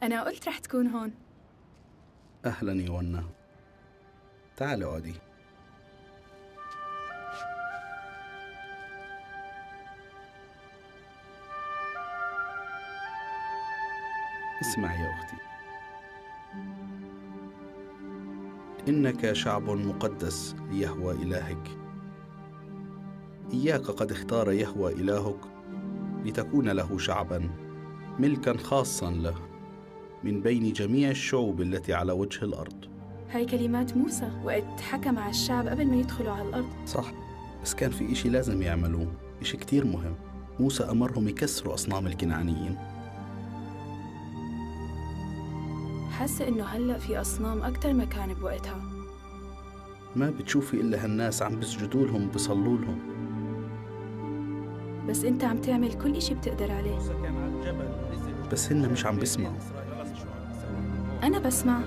أنا قلت رح تكون هون. أهلاً يونا، تعال اقعدي. اسمعي يا أختي، إنك شعب مقدس ليهوى إلهك. إياك قد اختار يهوى إلهك لتكون له شعباً ملكاً خاصاً له من بين جميع الشعوب التي على وجه الأرض. هاي كلمات موسى وقت حكى مع الشعب قبل ما يدخلوا على الأرض. صح، بس كان في إشي لازم يعملوه، إشي كتير مهم. موسى أمرهم يكسروا أصنام الكنعانيين. حاسة إنه هلأ في أصنام أكتر ما كان بوقتها. ما بتشوفي إلا هالناس عم بسجدوا لهم وبصلوا لهم. بس أنت عم تعمل كل إشي بتقدر عليه. بس هن مش عم بسمعوا. أنا بسمع،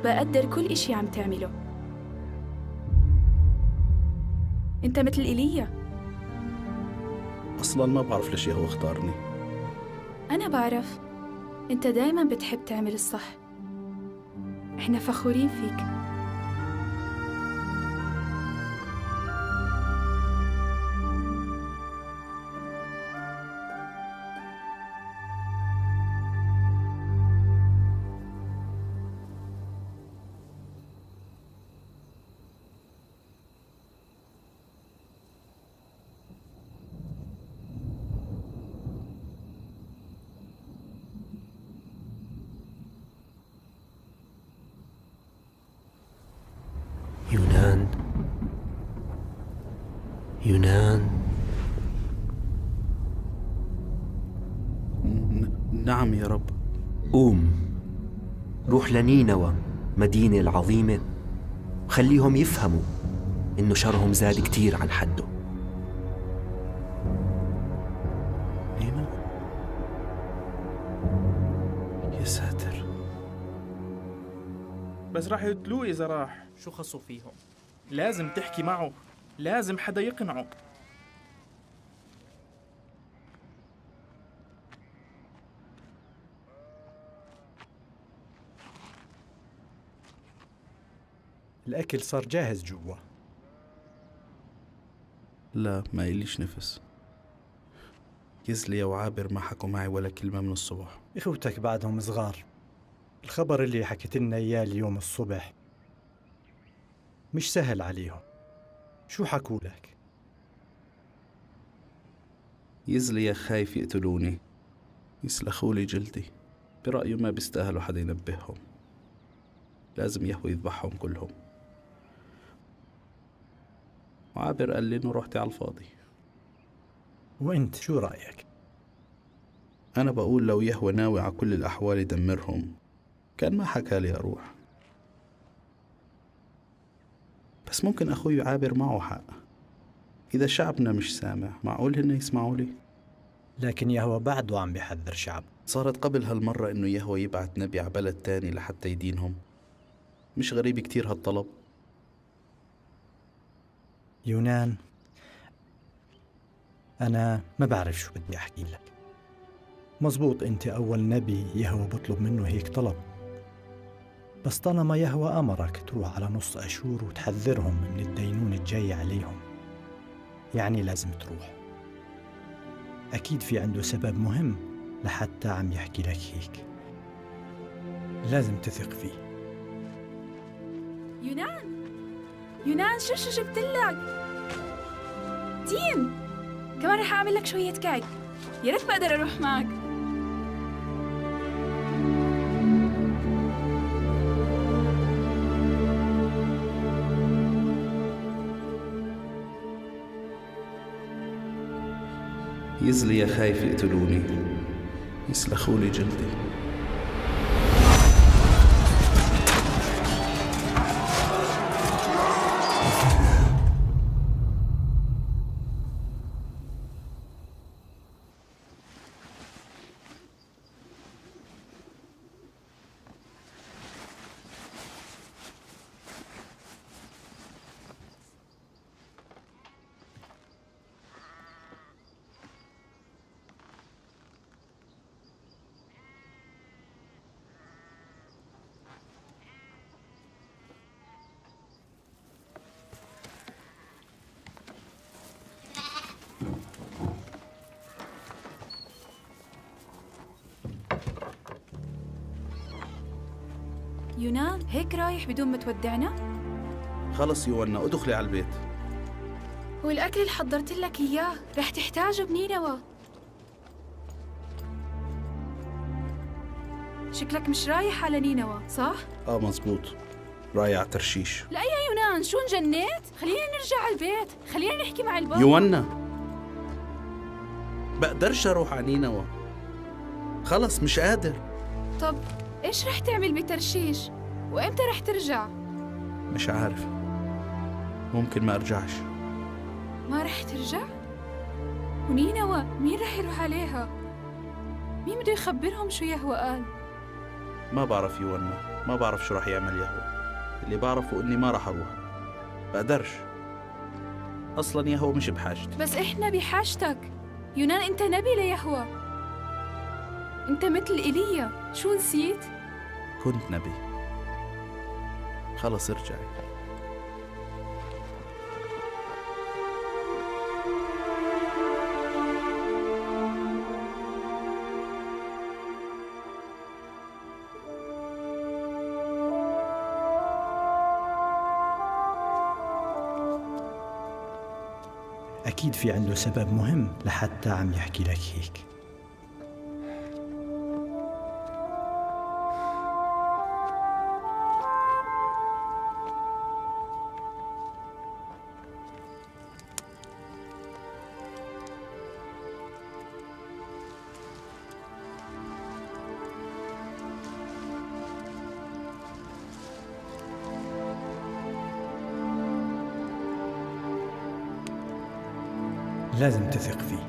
بقدر كل إشي عم تعمله. أنت مثل إيليا. أصلاً ما بعرف ليش هو اختارني. أنا بعرف، أنت دايماً بتحب تعمل الصح. إحنا فخورين فيك. يونان، يونان. نعم يا رب. قوم روح لنينوى، مدينة العظيمة، وخليهم يفهموا إنه شرهم زاد كتير عن حده. نينوى؟ يا ساتر، بس راح يقتلوه إذا راح. شو خصوا فيهم؟ لازم تحكي معه، لازم حدا يقنعه. الأكل صار جاهز جوا. لا، ما إليش نفس. يزلي وعابر ما حكوا معي ولا كلمة من الصبح. إخوتك بعدهم صغار. الخبر اللي حكيت لنا إياه اليوم الصبح مش سهل عليهم. شو حكوا لك؟ يزلي خايف يقتلوني، يسلخوا لي جلدي. برأيه ما بيستاهلوا حدا ينبههم، لازم يهوى يذبحهم كلهم. وعابر قال لي إنه روحتي على الفاضي. وإنت شو رأيك؟ أنا بقول لو يهوى ناوي على كل الأحوال يدمرهم كان ما حكى لي أروح. بس ممكن أخوي عابر معه حق. إذا شعبنا مش سامع معقول هن يسمعوا لي؟ لكن يهوى بعده عم بيحذر شعب. صارت قبل هالمرة إنه يهوى يبعث نبي على بلد تاني لحتى يدينهم. مش غريب كتير هالطلب؟ يونان، أنا ما بعرف شو بدي أحكي لك. مزبوط، أنت أول نبي يهوى بطلب منه هيك طلب، بس طالما يهوى أمرك تروح على نص أشور وتحذرهم من الدينون الجاي عليهم، يعني لازم تروح. أكيد في عنده سبب مهم لحتى عم يحكي لك هيك. لازم تثق فيه. يونان، يونان، شو جبت لك؟ تين، كمان رح أعمل لك شوية كعك. يا ريت بقدر أروح معك. يزلي خايف يقتلوني، يسلخوا لي جلدي. يونان هيك رايح بدون ما تودعنا؟ خلص يونا، ادخلي على البيت. والأكل اللي حضرت لك إياه رح تحتاجه بنينوى. شكلك مش رايح على نينوى، صح؟ آه مزبوط، رايح على ترشيش. لا يا يونان، شو انجنيت؟ خلينا نرجع على البيت، خلينا نحكي مع البابا. يونا، بقدرش أروح على نينوى، خلص مش قادر. طب إيش رح تعمل بترشيش؟ وإمتى رح ترجع؟ مش عارف، ممكن ما أرجعش. ما رح ترجع؟ ونينوى مين رح يروح عليها؟ مين بده يخبرهم شو يهوى قال؟ ما بعرف يونا، ما بعرف شو رح يعمل يهوى. اللي بعرفه إني ما رح أروح، بقدرش. أصلاً يهوى مش بحاجتي. بس إحنا بحاجتك يونان، أنت نبي ليهوى، أنت مثل إيليا. شو نسيت؟ كنت نبي. خلص ارجعي. أكيد في عنده سبب مهم لحتى عم يحكي لك هيك. لازم تثق فيه.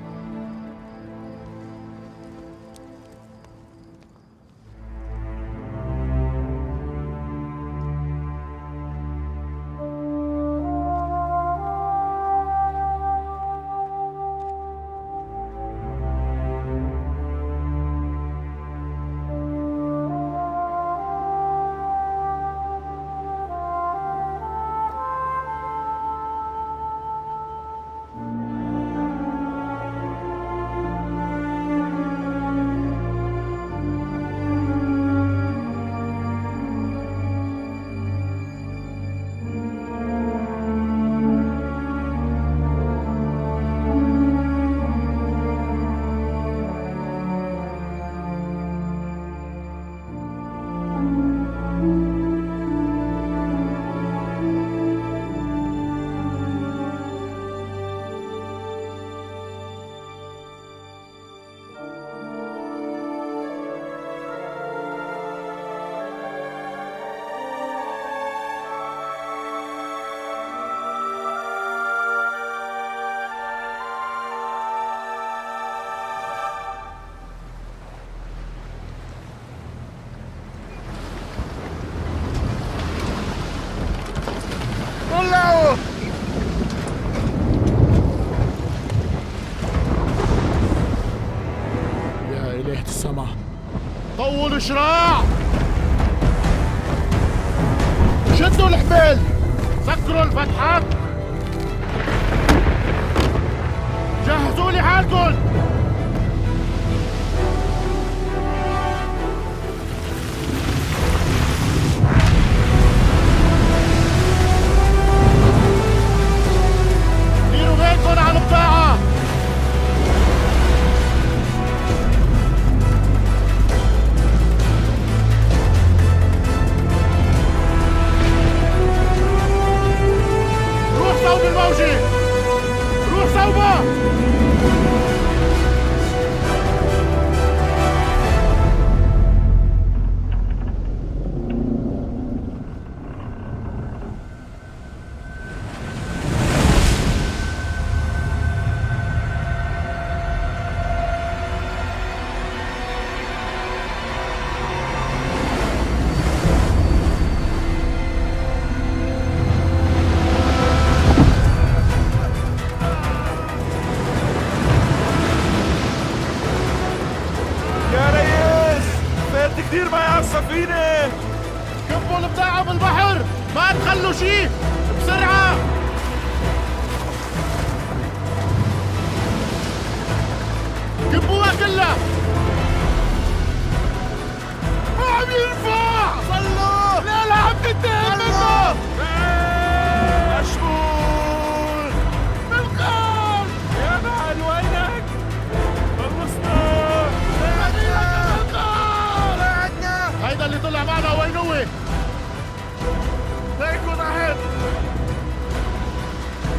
يا إله السماء، طولوا شراع، شدوا الحبال، سكروا الفتحات، جهزوا لي حالكم. ديروا بالكم على البضاعة. روح صوب الموجة، روح صوبها. يا ريس، فات كثير معي على السفينة. كبوا البضاعة بالبحر، ما تخلوا شيء، بسرعة. كبوها كلها. ما عم ينفع. صلوا. قلنا وين هو؟ ليكو تحت،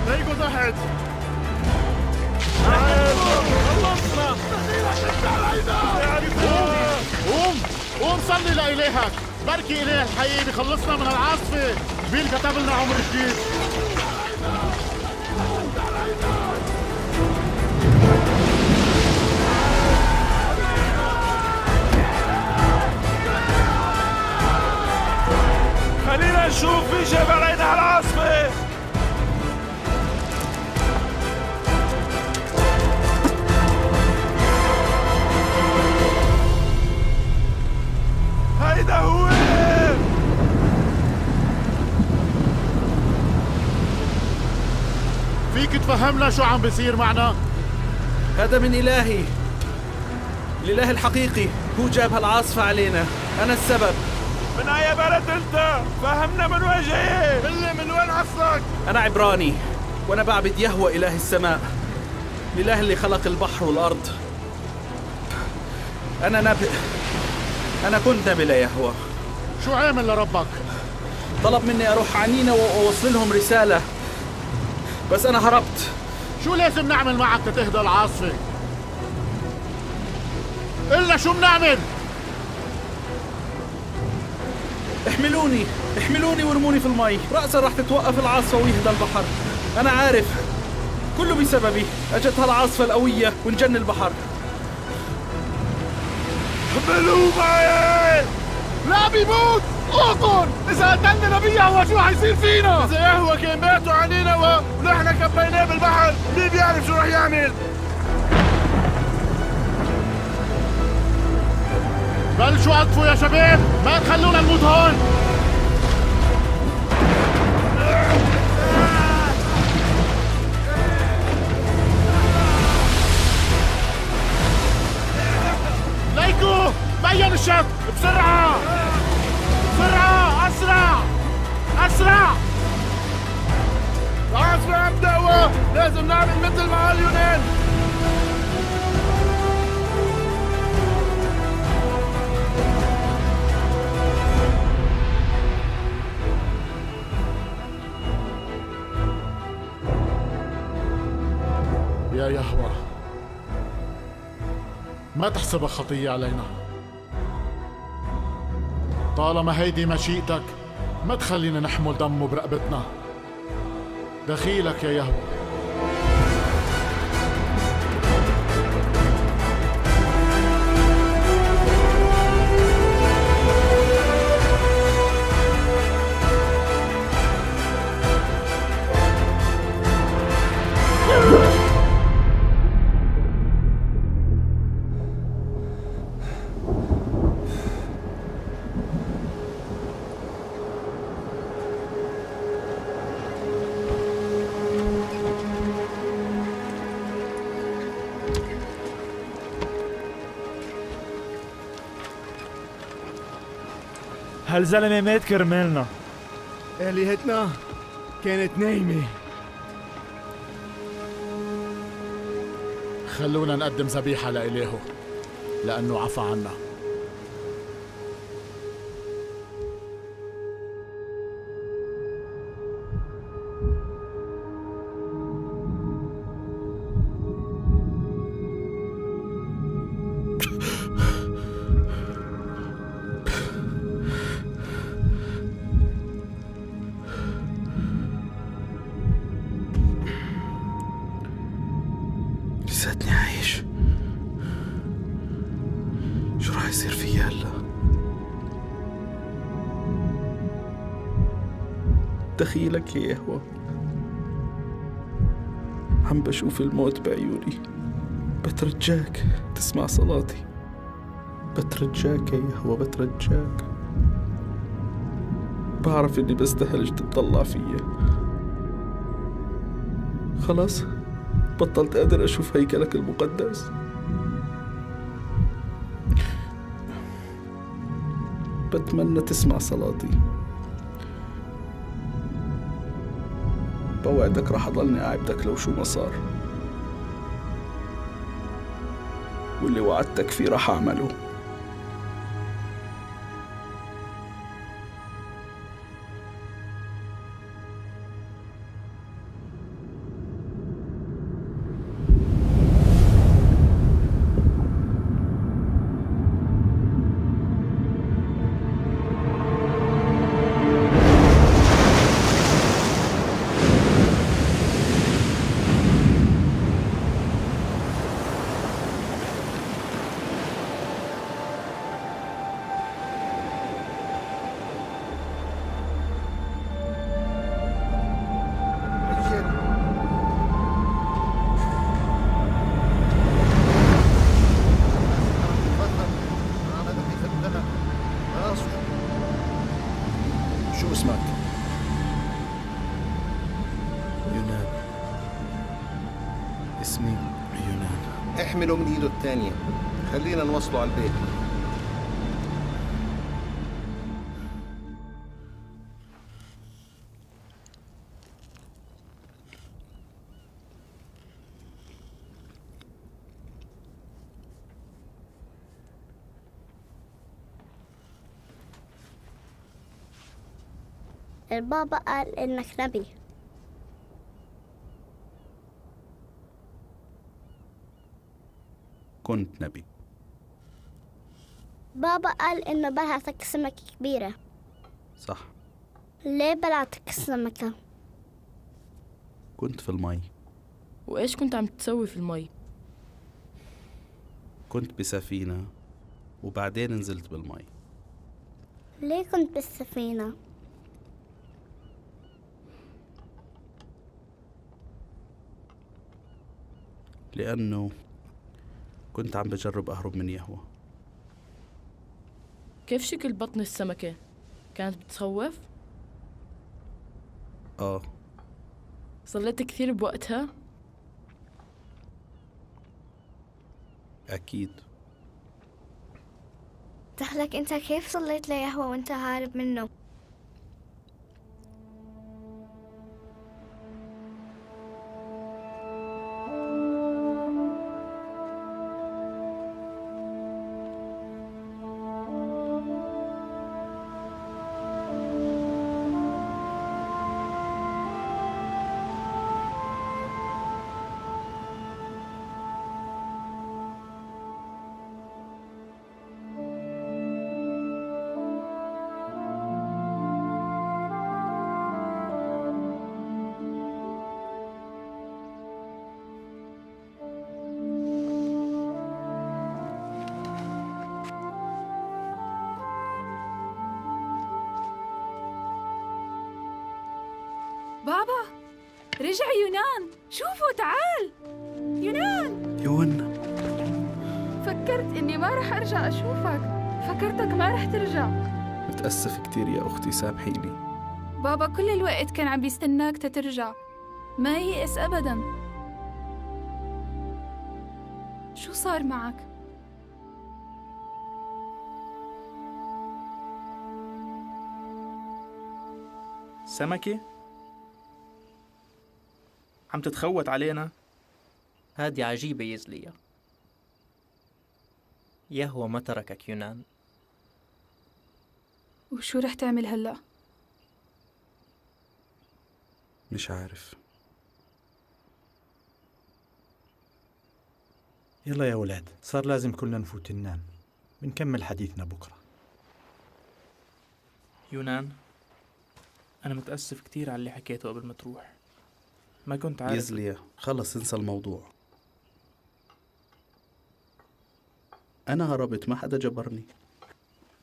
ليكو تحت. خلصنا. قوم قوم قوم، صلي لإلهك، بركي إله الحقيقي بخلصنا من العاصفة. بيل كتب لنا عمر جديد. خلينا نشوف في جاب علينا هالعاصفة. هيدا هو. فيك تفهمنا شو عم بيصير معنا؟ هذا من إلهي، الإله الحقيقي هو جاب هالعاصفة علينا، أنا السبب. من أي بلد أنت؟ فهمنا من وين جاي؟ قلي من وين أصلك؟ أنا عبراني، وأنا بعبد يهوه إله السماء، الإله اللي خلق البحر والأرض. أنا كنت نبي ليهوه. شو عامل لربك؟ طلب مني أروح عنينا وأوصل لهم رسالة، بس أنا هربت. شو لازم نعمل معك تتهدى العاصفة؟ قلنا شو بنعمل؟ احملوني، احملوني وارموني في المي، رأسا رح تتوقف العاصفة ويهدى البحر. أنا عارف كله بسببي، أجت هالعاصفة القوية ونجن البحر. احملوه معي. لا بيموت، اقر. إذا قتلنا نبي يهوه شو حيصير فينا؟ إذا يهوه كان ماتوا علينا ونحن كبيناه بالبحر، مين بيعرف شو رح يعمل؟ بلشوا عطفوا يا شباب، ما تخلونا نموت هون. ليكو بين الشط، بسرعة بسرعة، أسرع أسرع. العاصفة عم تقوى، لازم نعمل مثل ما قال يونان. يا يهوه ما تحسبها خطية علينا، طالما هيدي مشيئتك ما تخلينا نحمل دمه برقبتنا. دخيلك يا يهوه. هالزلمة مات كرمالنا. آلهتنا كانت نايمة. خلونا نقدم ذبيحة لإلهه لأنه عفى عنا. لساتني عايش. شو راح يصير فيي هلا؟ دخيلك يا يهوه، عم بشوف الموت بعيوني. بترجاك تسمع صلاتي، بترجاك يا يهوه، بترجاك. بعرف اني بستاهلش تطلع فيا. خلاص بطلت قادر أشوف هيكلك المقدس. بتمنى تسمع صلاتي. بوعدك رح أضلني أعبدك لو شو ما صار، واللي وعدتك فيه رح أعمله. شو اسمك؟ يونان. اسمي يونان. احمله من ايده الثانية، خلينا نوصله على البيت. البابا قال إنك نبي. كنت نبي. بابا قال إنه بلعتك سمكة كبيرة. صح. ليه بلعتك السمكة؟ كنت في المي. وإيش كنت عم تسوي في المي؟ كنت بسفينة وبعدين نزلت بالمي. ليه كنت بالسفينة؟ لأنه كنت عم بجرب أهرب من يهوه. كيف شكل بطن السمكة؟ كانت بتخوف؟ آه. صليت كثير بوقتها؟ أكيد. دخلك أنت كيف صليت ليهوه وأنت هارب منه؟ بابا رجع يونان، شوفوا تعال يونان. يون، فكرت إني ما رح أرجع أشوفك، فكرتك ما رح ترجع. متأسف كثير يا أختي، سامحيني. بابا كل الوقت كان عم بيستناك تترجع، ما يئس أبداً. شو صار معك؟ سمكة؟ عم تتخوت علينا؟ هادي عجيبة يزلية. يهوه ما تركك يونان. وشو رح تعمل هلأ؟ مش عارف. يلا يا ولاد، صار لازم كلنا نفوت ننام، بنكمل حديثنا بكرة. يونان، أنا متأسف كتير على اللي حكيته قبل ما تروح، ما كنت عارف. يزليا خلص انسى الموضوع. أنا هربت، ما حدا جبرني.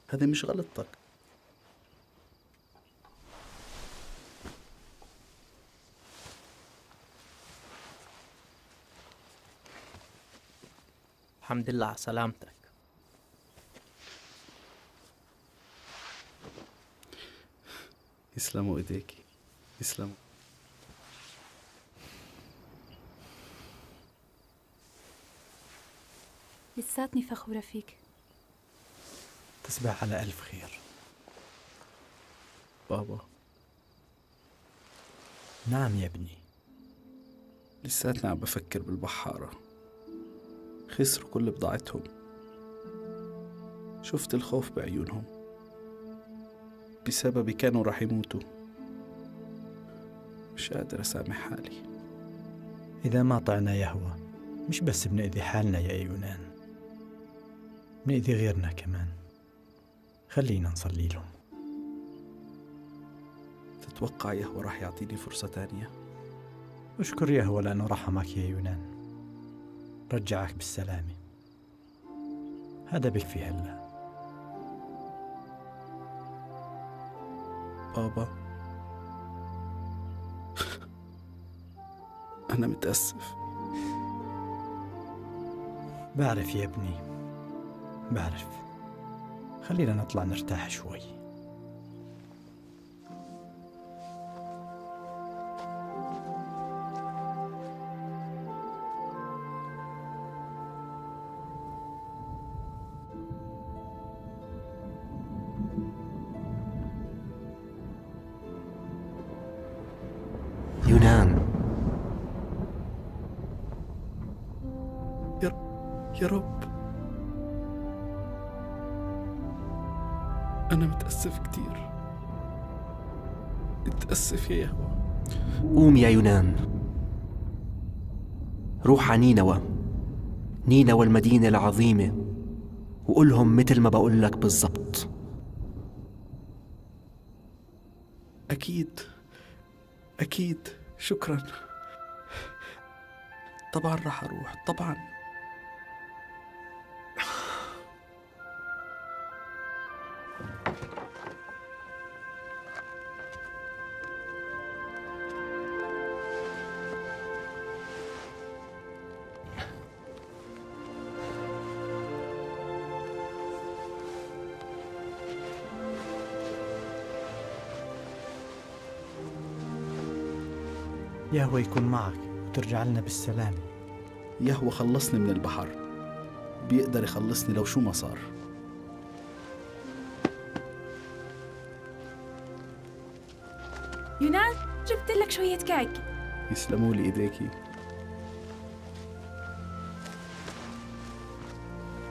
هذه مش غلطتك. الحمد لله على سلامتك. يسلموا ايديكي، يسلموا. لساتني فخورة فيك. تصبح على ألف خير. بابا. نعم يا ابني. لساتني عم بفكر بالبحارة، خسروا كل بضاعتهم. شفت الخوف بعيونهم، بسببي كانوا راح يموتوا. مش قادر أسامح حالي. إذا ما طعنا يهوه مش بس بنأذي حالنا يا يونان، بنأذي غيرنا كمان. خلينا نصلي لهم. تتوقع يهوه راح يعطيني فرصة تانية؟ أشكر يهوه لأنه رحمك يا يونان، رجعك بالسلامة. هذا بكفي هلا. بابا أنا متأسف. بعرف يا ابني، بعرف. خلينا نطلع نرتاح شوي. يونان. يا رب، أنا متأسف كتير، اتأسف يا يهوه. قوم يا يونان، روح على نينوى، نينوى المدينة العظيمة، وقولهم مثل ما بقولك بالضبط. أكيد أكيد، شكرا. طبعا رح أروح، طبعا. يهوه يكون معك وترجع لنا بالسلامة. يهوه خلصني من البحر، بيقدر يخلصني لو شو ما صار. يونان، جبت لك شوية كعك. يسلموا لي ايديكي.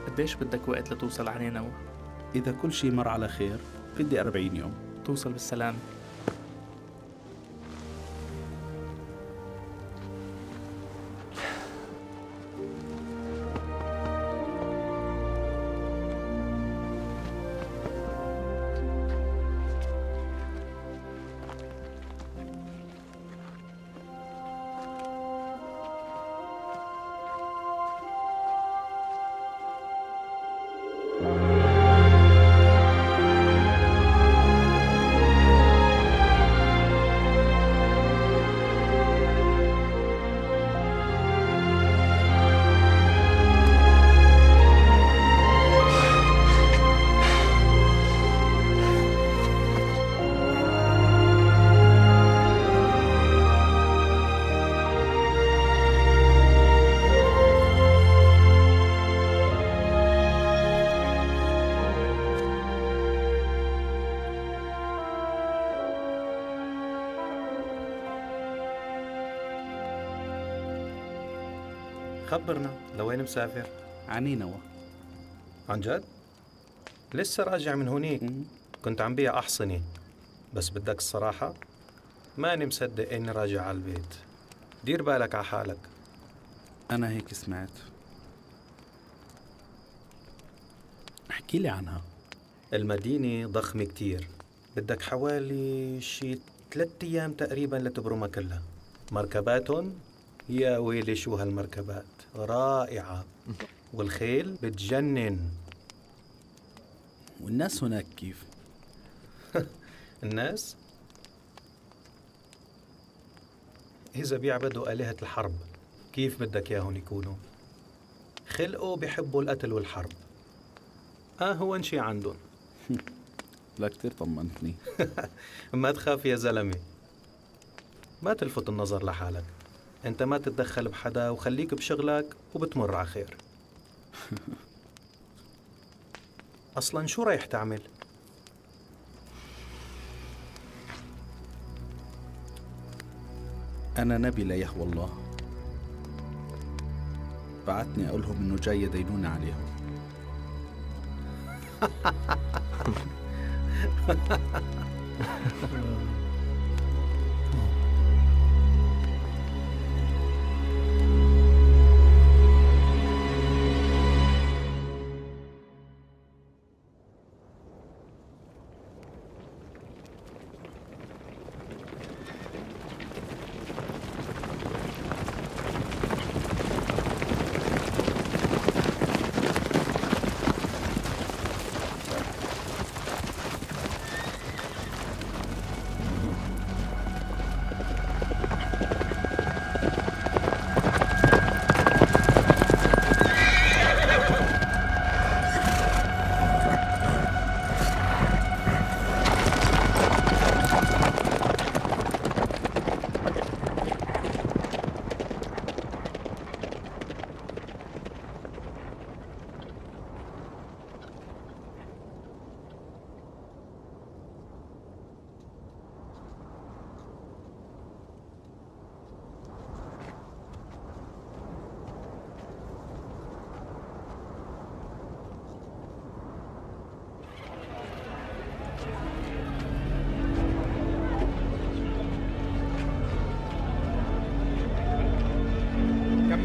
قديش بدك وقت لتوصل على نينوى؟ إذا كل شيء مر على خير بدي 40 يوم. توصل بالسلامة. خبرنا لوين مسافر؟ عنينوى. عن جد؟ لسه راجع من هونيك. كنت عم بيع أحصنة، بس بدك الصراحة ماني مصدق إني راجع على البيت. دير بالك على حالك. أنا هيك سمعت. احكي لي عنها. المدينة ضخمة كتير، بدك حوالي شي 3 أيام تقريبا لتبرمها كلها. مركباتهم يا ويلي شو هالمركبات رائعة، والخيل بتجنن. والناس هناك كيف؟ الناس إذا بيعبدوا آلهة الحرب كيف بدك ياهن يكونوا؟ خلقوا بيحبوا القتل والحرب. هو شي عندهم. لا كتير طمنتني. ما تخاف يا زلمة، ما تلفت النظر لحالك، انت ما تتدخل بحدا وخليك بشغلك وبتمر على خير. اصلا شو رايح تعمل؟ انا نبي لا يهوى الله، بعتني اقولهم انه جاي دينونة عليهم.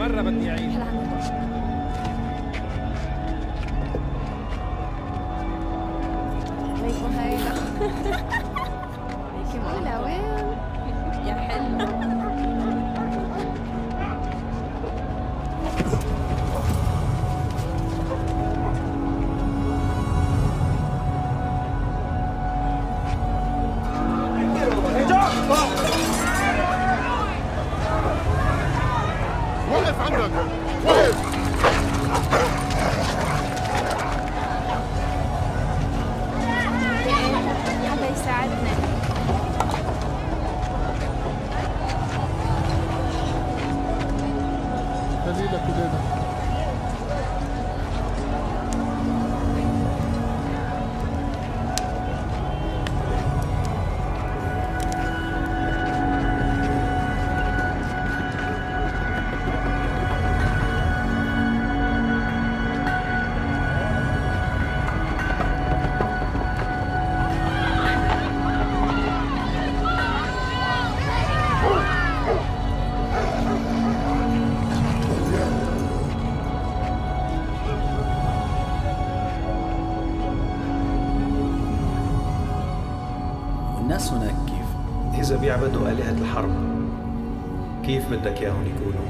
مرة بدي أعيش. هيدا وين يا حلو. وقف عندك، وقف. حدا يساعدنا. خليلك ولادك. الناس هناك كيف؟ إذا بيعبدوا آلهة الحرب كيف بدك إياهم يكونوا؟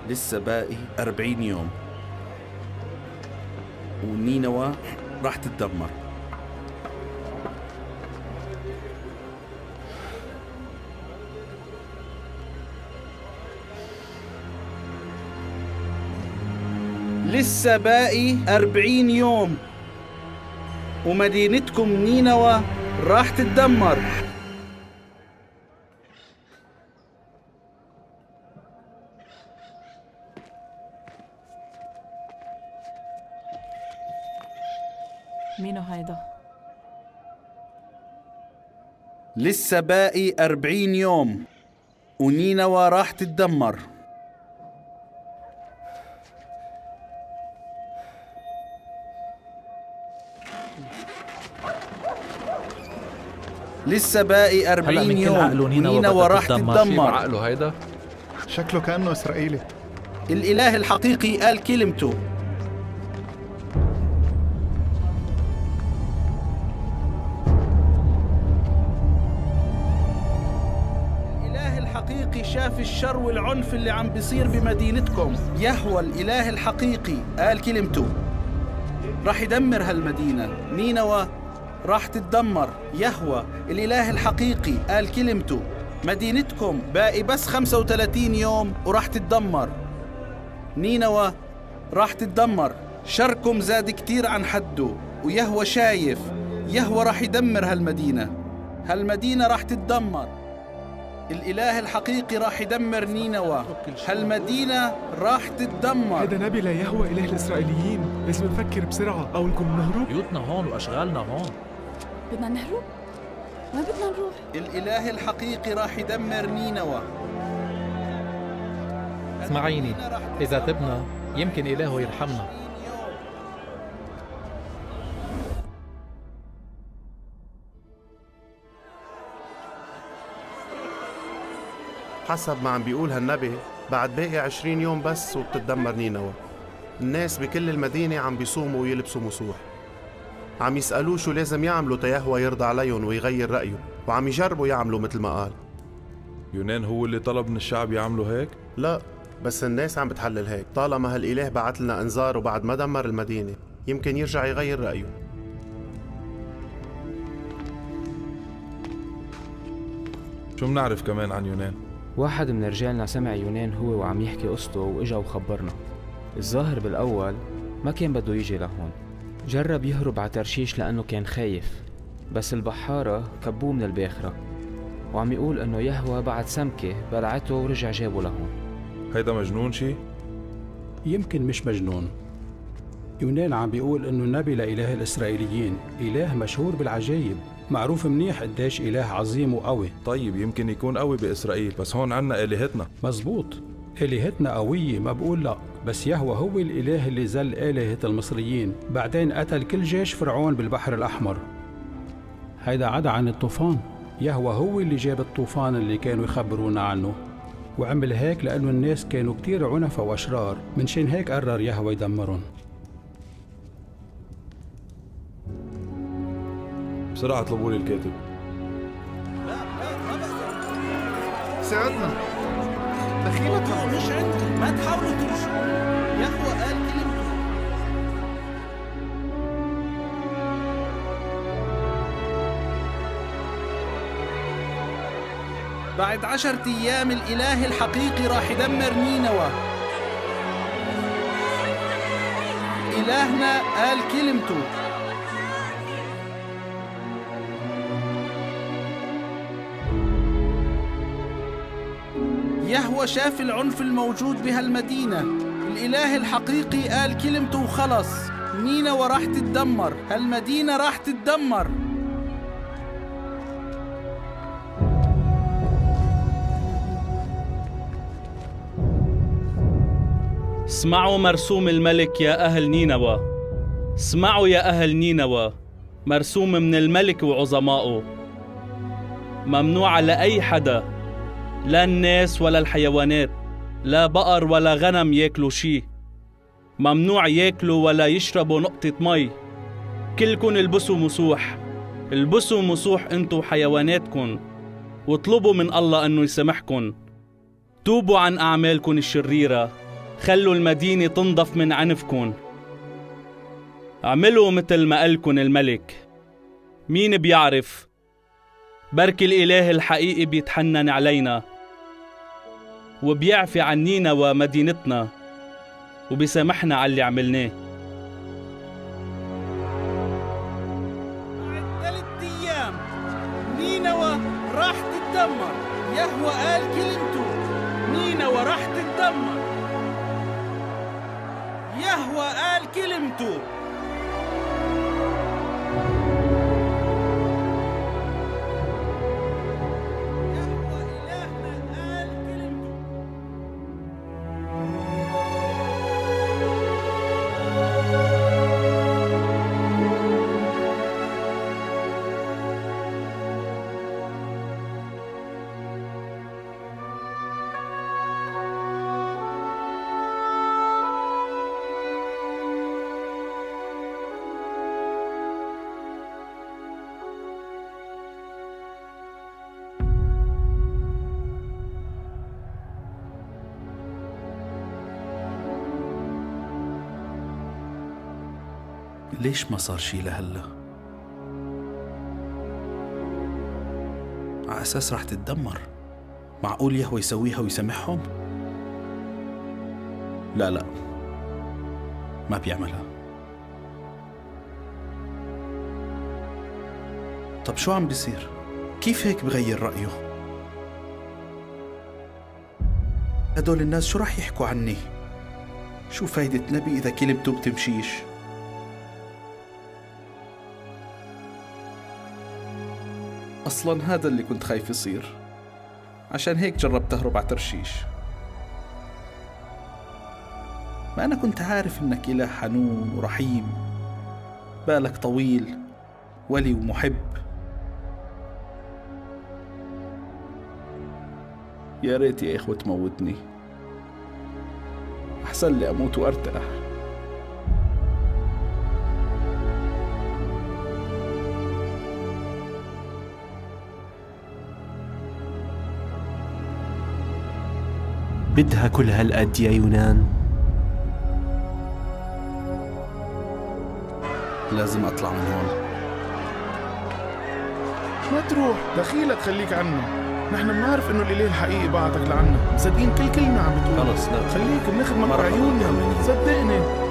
لسه باقي 40 يوم ونينوى راح تتدمر. لسه باقي 40 يوم ومدينتكم نينوى راح تتدمر. مينو هيدا؟ لسه باقي 40 يوم ونينوى راح تتدمر. لسه باقي 40 يوم ونينوى راح تتدمر. عقله هيدا؟ شكله كأنه إسرائيلي. الإله الحقيقي قال كلمته. شاف الشر والعنف اللي عم بيصير بمدينتكم. يهوى الإله الحقيقي قال كلمته، راح يدمر هالمدينة. نينوى راح تتدمر. يهوى الإله الحقيقي قال كلمته، مدينتكم باقي بس 35 يوم وراح تتدمر. نينوى راح تتدمر. شركم زاد كتير عن حده ويهوى شايف. يهوى راح يدمر هالمدينة. هالمدينة راح تتدمر. الإله الحقيقي راح يدمر نينوى. هالمدينة راح تتدمر. هذا نبي لا يهوى إله الإسرائيليين. لازم نفكر بسرعة أو نكون نهرب. بيوتنا هون وأشغالنا هون. بدنا نهرب؟ ما بدنا نروح. الإله الحقيقي راح يدمر نينوى. اسمعيني، إذا تبنا يمكن إلهه يرحمنا. حسب ما عم بيقول هالنبي بعد باقي 20 يوم بس وبتتدمر نينوى. الناس بكل المدينة عم بيصوموا ويلبسوا مسوح، عم يسألوه شو لازم يعملوا تيهوى يرضى عليهم ويغير رأيه، وعم يجربوا يعملوا مثل ما قال. يونان هو اللي طلب من الشعب يعملوا هيك؟ لا، بس الناس عم بتحلل هيك. طالما هالإله بعت لنا إنذار وبعد ما دمر المدينة يمكن يرجع يغير رأيه. شو منعرف كمان عن يونان؟ واحد من رجالنا سمع يونان هو وعم يحكي قصته وإجا وخبرنا. الظاهر بالأول ما كان بده يجي لهون، جرب يهرب على ترشيش لأنه كان خايف، بس البحارة كبوه من الباخرة، وعم يقول إنه يهوى بعد سمكة بلعته ورجع جابه لهون. هيدا مجنون شي؟ يمكن مش مجنون، يونان عم بيقول إنه النبي لإله الإسرائيليين، إله مشهور بالعجايب، معروف منيح قديش إله عظيم وقوي. طيب يمكن يكون قوي بإسرائيل، بس هون عنا آلهتنا. مزبوط، آلهتنا قوية، ما بقول لا، بس يهوه هو الإله اللي زل آلهة المصريين، بعدين قتل كل جيش فرعون بالبحر الأحمر. هيدا عدا عن الطوفان، يهوه هو اللي جاب الطوفان اللي كانوا يخبرونا عنه، وعمل هيك لأنه الناس كانوا كتير عنفة وأشرار، منشان هيك قرر يهوه يدمرهم. بسرعة اطلبوا لي الكاتب. ساعدنا دخيلك، مش عندي، ما تحاولوا ترشوني، يهوه قال كلمته. بعد 10 أيام الإله الحقيقي راح يدمر نينوى. إلهنا قال كلمته. يهوه شاف العنف الموجود بهالمدينة. الإله الحقيقي قال كلمته وخلص، نينوى راح تتدمر، هالمدينة راح تتدمر. اسمعوا مرسوم الملك يا أهل نينوى، اسمعوا يا أهل نينوى، مرسوم من الملك وعظمائه، ممنوع على أي حدا، لا الناس ولا الحيوانات، لا بقر ولا غنم ياكلوا شي، ممنوع ياكلوا ولا يشربوا نقطة مي. كلكن البسوا مسوح، البسوا مسوح انتو وحيواناتكن، واطلبوا من الله انه يسامحكن. توبوا عن أعمالكن الشريرة، خلوا المدينة تنضف من عنفكن. اعملوا مثل ما قالكن الملك. مين بيعرف؟ بركي الإله الحقيقي بيتحنن علينا وبيعفي عنينا ومدينتنا وبيسامحنا على اللي عملناه. بعد 3 أيام نينوى راح تتدمر. يهوه قال كلمته، نينوى راح تتدمر. يهوه قال كلمته. يهوه إلهنا قال كلمته. ليش ما صار شي لهلا؟ على أساس رح تتدمر. معقول يهوه يسويها ويسامحهم؟ لا لا، ما بيعملها. طب شو عم بيصير؟ كيف هيك بغير رأيه؟ هدول الناس شو رح يحكوا عني؟ شو فايدة نبي إذا كلمته بتمشيش؟ أصلاً هذا اللي كنت خايف يصير، عشان هيك جربت أهرب على ترشيش. ما أنا كنت عارف إنك إله حنون ورحيم، بالك طويل، ولي ومحب. يا ريت يا إخوة تموتني، أحسن لي أموت وأرتاح. بدها كل هالقد يا يونان؟ لازم أطلع من هون. ما تروح، دخيلك خليك عنا. نحن بنعرف إنه الإله الحقيقي بعتك لعنا، مصدقين كل كلمة عم بتقولها. خلص لا خليك، بنخدمك بعيوننا، صدقني.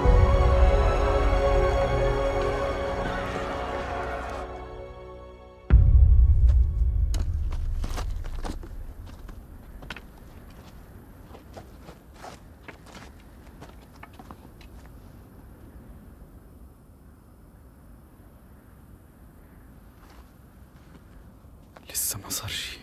لسه ما صار شي.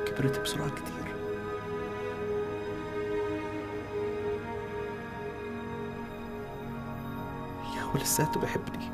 كبرت بسرعة كتير. يهوه لساته بحبني.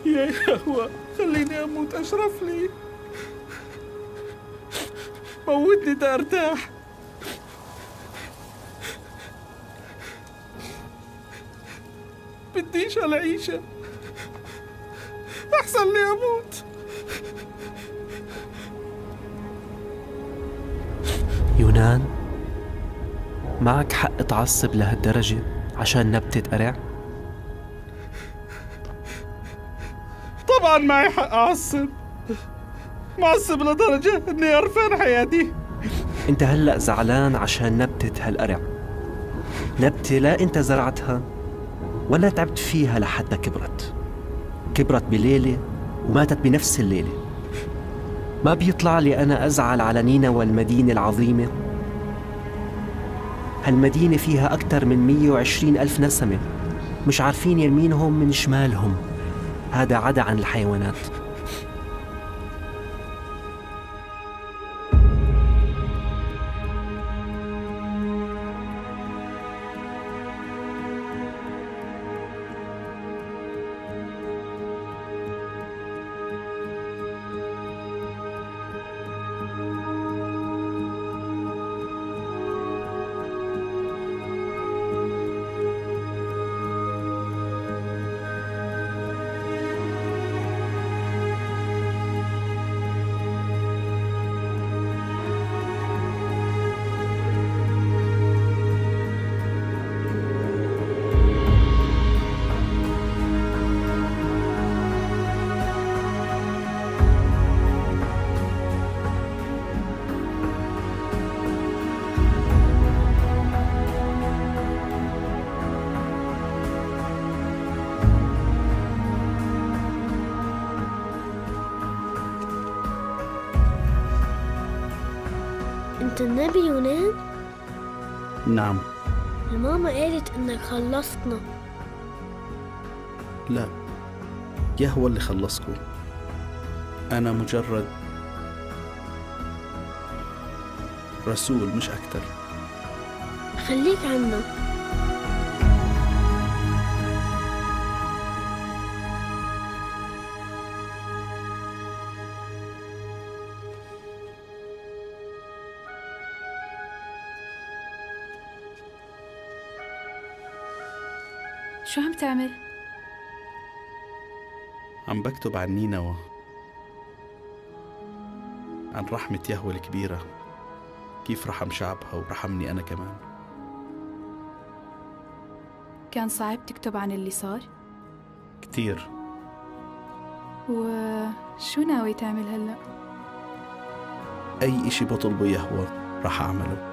يا يهوه خليني أموت أشرف لي، موتني تأرتاح. بديش العيشة، أحسن لي أموت. يونان، معك حق تعصب لهالدرجة عشان نبتة قرع؟ طبعا معي حق أعصب، معصب لدرجة إني قرفان حياتي. أنت هلأ زعلان عشان نبتة هالقرع، نبتة لا أنت زرعتها ولا تعبت فيها لحتى كبرت. كبرت بليلة وماتت بنفس الليلة. ما بيطلع لي أنا أزعل على نينوى المدينة العظيمة؟ هالمدينة فيها أكثر من 120 ألف نسمة، مش عارفين يمينهم من شمالهم. هذا عدا عن الحيوانات. أنت النبي يونان؟ نعم. الماما قالت إنك خلصتنا. لا، يهوه اللي خلصكم. أنا مجرد رسول مش أكتر. خليك عنا. شو عم تعمل؟ عم بكتب عن نينوى، عن رحمة يهوه الكبيرة، كيف رحم شعبها ورحمني أنا كمان. كان صعب تكتب عن اللي صار؟ كتير. وشو ناوي تعمل هلأ؟ أي إشي بطلبه يهوه رح أعمله.